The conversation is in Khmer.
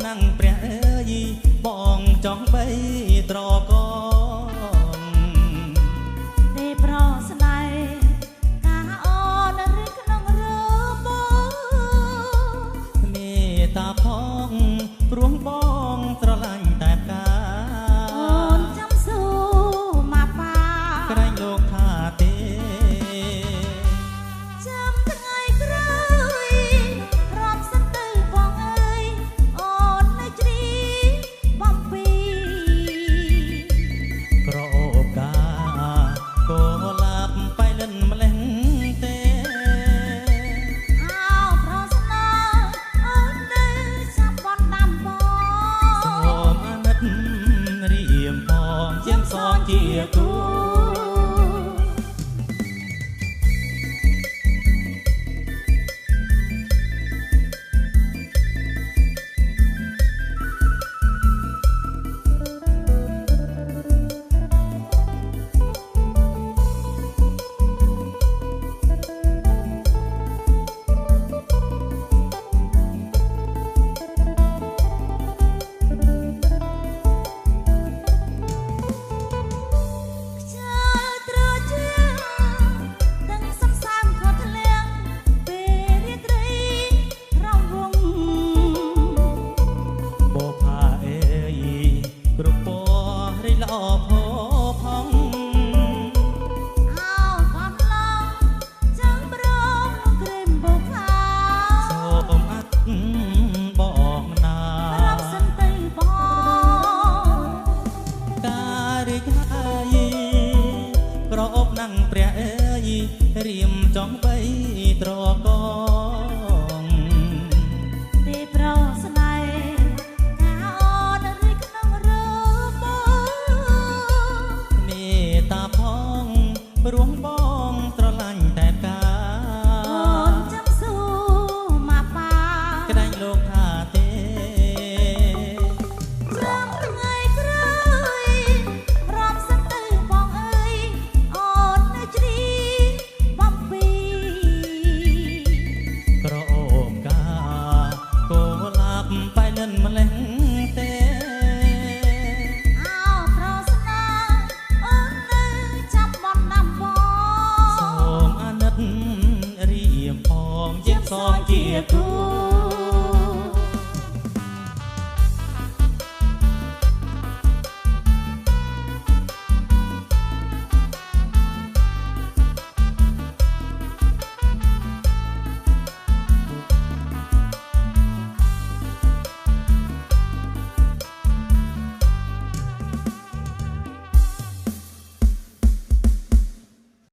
ណាំងព្រះអើយបងចង់បីត្រកងទេប្រស្នេហ៍ការអូនឬក្នុងរើបងមេត្តាផងព្រោះបងស្រឡាញ់តែផ្កាអូនចាំស៊ូមកប៉ាក្រែងលោកថាទេចាំថ្ងៃក្រោយរាប់សិនទៅបងអើយអូននៅជ្រីបំពីក្រអូបកាក៏ឡាប់បៃលិនម្លេះទេអោប្រស្នាអូននៅចាប់បនដាំបង សូមអាណិតរៀមផងជាងសងជាគូ ខ្យល់ត្រជាក់ទាំងសំសាមខត់ធ្លាក់ពេលរាត្រីរំវង បោផាអេយគ្រប់ពណ៌រីល្អផផង អោកំឡងចឹងព្រមក្រេមបោផា សូមអត់បងណា រាប់សិនទៅបង ការរីកហើយក្រអូបណាំងព្រះអើយរៀមចង់បីត្រកង ទេប្រស្នេហ៍ការអូនឬក្នុងរើបង មេត្តាផងព្រោះបងស្រឡាញ់តែផ្កា អូនចាំស៊ូមកប៉ា ក្តាញ់លោកថាទេ ចាំថ្ងៃក្រោយរាប់សិនទៅបងអើយអូននៅជ្រីបំពី ក្រអូបកាក៏ឡាប់បៃលិនម្លេះទេ អោប្រស្នាអូននៅចាប់បនដាំបង សូមអាណិតរៀមផងជាងសងជាគូ